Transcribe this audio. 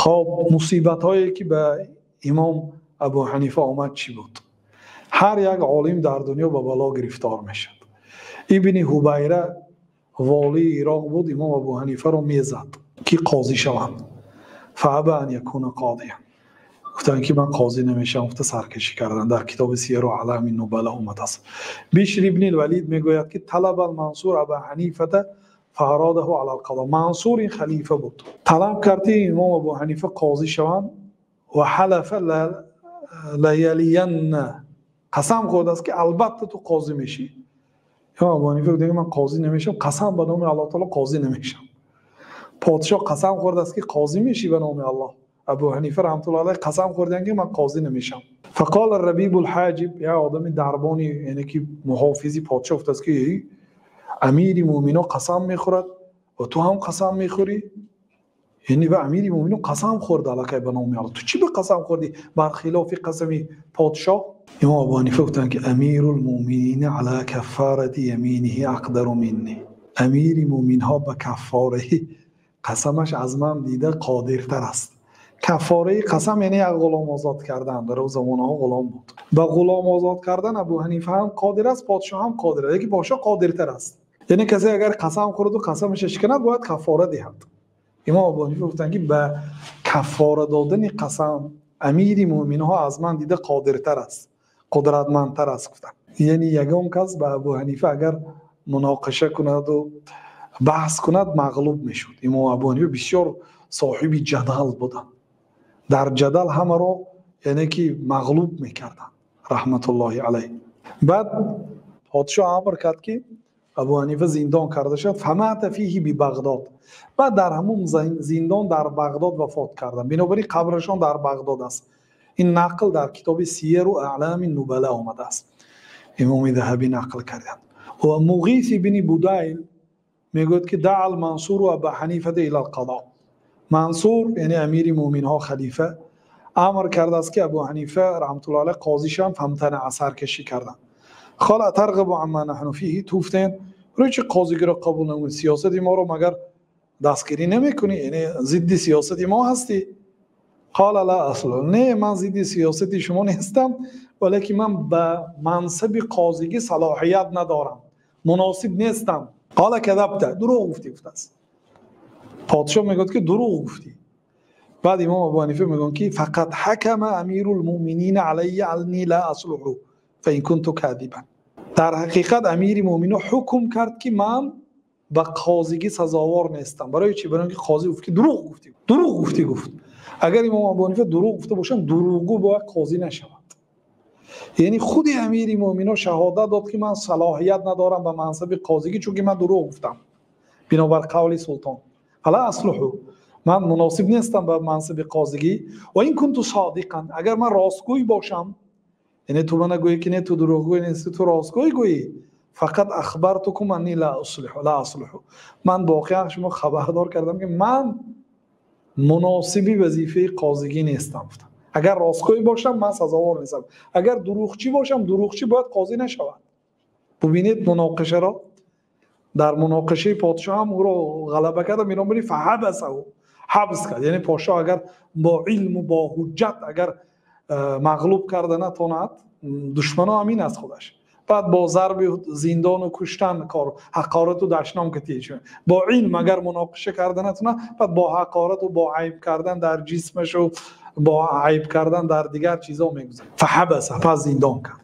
Хоб, мусибатҳое ки ба имом Абу Ҳанифа омад чӣ буд? Ҳар як олим дар дунё ба бало гирифтор мешавад. Ибни Ҳубайра волии Ироқ буд, имом Абу Ҳанифаро мезад ки қозӣ шаванд. Фааба ан якуна қодия, гуфтанд ки ман қозӣ намешавам, гуфта саркашӣ карданд. Дар китоби Сияру аълами нубала омадааст. Бишр ибни Валид мегӯяд ки талаба Мансур Аба Ҳанифата фаарадаҳу ала лқадо. Мансур ин халифа буд, талаб кард ки имом Абу Ҳанифа қозӣ шаванд ва ҳалафа лаялиянна, қасам хӯрдааст ки албатта ту қозӣ мешӣ. Имом Абу Ҳанифа гуфт: ман қозӣ намешавам, қасам ба номи Аллоҳ таоло қозӣ намешавам. Подшоҳ қасам хӯрдааст ки қозӣ мешӣ ба номи Аллоҳ. Абу Ҳанифа раҳматуллоҳи алайҳ қасам хӯрданд ки ман қозӣ намешавам. Фақола Рабибу лҳоҷиб, як одами дарбони, яъне ки муҳофизи подшоҳ, гуфтааст ки амири муъмино қасам мехӯрад ва ту ҳам қасам мехӯрӣ? Яъне ба амири муъмино қасам хӯрда аллакай ба номи Аллоҳ, ту чӣ ба қасам хӯрдӣ бар хилофи қасами подшоҳ? Имом Абу Ҳанифа гуфтанд ки амиру лмуъминина ала каффарати яминиҳи ақдару минни, амири муъминҳо ба каффораи қасамаш аз ман дида қодиртар аст. Каффораи қасам яъне як ғулом озод кардан, дар он замонаҳо ғулом буд. Ба ғулом озод кардан Абу Ҳанифа ҳам қодир аст, подшоҳ ҳам қодир аст, лекин подшоҳ қодиртар аст. Яъне касе агар қасам хӯрду қасамаша шиканад, бояд каффора диҳад. Имом Абу Ҳанифа гуфтанд ки ба каффора додани қасам амири муъминҳо аз ман дида қодиртар аст, қудратмандтар аст, гуфтанд. Яъне ягон кас ба Абу Ҳанифа агар муноқиша кунаду баҳс кунад, мағлуб мешуд. Имом Абу Ҳанифа бисёр соҳиби ҷадал буданд, дар ҷадал ҳамаро яъне ки мағлуб мекарданд, раҳматуллоҳи алайҳ. Баъд подшоҳ амр кард ки Абу Ҳанифа зиндон карда шуд. Фамата фиҳи бибағдод, баъд дар ҳамун зиндон дар Бағдод вафот карданд. Бинобар ин қабрашон дар Бағдод аст. Ин нақл дар китоби Сияру аълами нубала омадааст, имоми Заҳабӣ нақл карданд. Ва Муғис ибни Будайл мегӯяд ки даъа Мансуру Аба Ҳанифата ила лқадо. Мансур, яъне амири муъминҳо, халифа, амр кардааст ки Абу Ҳанифа раҳматуллоҳи алайҳ қозӣ шаванд. Фамтанаъ, саркашӣ карданд. Қол атарғабу амма наҳну фиҳи, ту гуфтем барои чи қозигиро қабул намекунӣ? Сиёсати моро магар дастгирӣ намекунӣ? Яъне зидди сиёсати мо ҳастӣ? Қола ла аслу, не, ман зидди сиёсати шумо нестам, валекин ман ба мансаби қозигӣ салоҳият надорам, муносиб нестам. Қола кадабта, дурӯғ гуфтӣ, гуфтааст. Подшоҳ мегӯяд ки дурӯғ гуфтӣ. Баъд имом Абу Ҳанифа мегӯянд ки фақад ҳакама амиру лмуъминина алайя анни ла аслуҳу фаин кунту кадибан, дар ҳақиқат амири муъмино ҳукм кард ки ман ба қозигӣ сазовор нестам. Барои чӣ? Барои ки қозӣ гуфт ки дурӯғ гуфтӣ, дурӯғ гуфтӣ, гуфт. Агар имом Абу Ҳанифа дурӯғ гуфта бошанд, дурӯғгӯ бояд қозӣ нашавад. Яъне худи амири муъмино шаҳодат дод ки ман салоҳият надорам ба мансаби қозигӣ, чунки ман дурӯғ гуфтам. Бинобар қавли султон фала аслуҳу, ман муносиб нестам ба мансаби қозигӣ. Ва ин кунту содиқан, агар ман ростгӯй бошам, яъне ту мана гӯӣ ки не, ту дурӯғгӯй нести, ту ростгӯй гӯӣ, фақат ахбартукум анни ла услиҳу, ла аслуҳу, ман воқеан шумо хабардор кардам ки ман муносиби вазифаи қозигӣ нестам, гуфтам. Агар ростгӯй бошам, ман сазовор нестам, агар дурӯғчӣ бошам, дурӯғчӣ бояд қозӣ нашавад. Бубинед муноқишаро, дар муноқишаи подшоҳ ҳам ӯро ғалаба карда, бинобар ин фаҳабасаҳу, ҳабс кард. Яъне подшоҳ агар бо илму бо ҳуҷҷат агар мағлуб карда натонад, душмано ҳамин аст худаш, баъд бо зарби зиндону куштан кор, ҳақорату дашном кати, бо илм агар муноқиша карда натонад, баъд бо ҳақорату бо айб кардан дар ҷисмашу бо айб кардан дар дигар чизо мегузарад. Фаҳабаса, пас зиндон кард.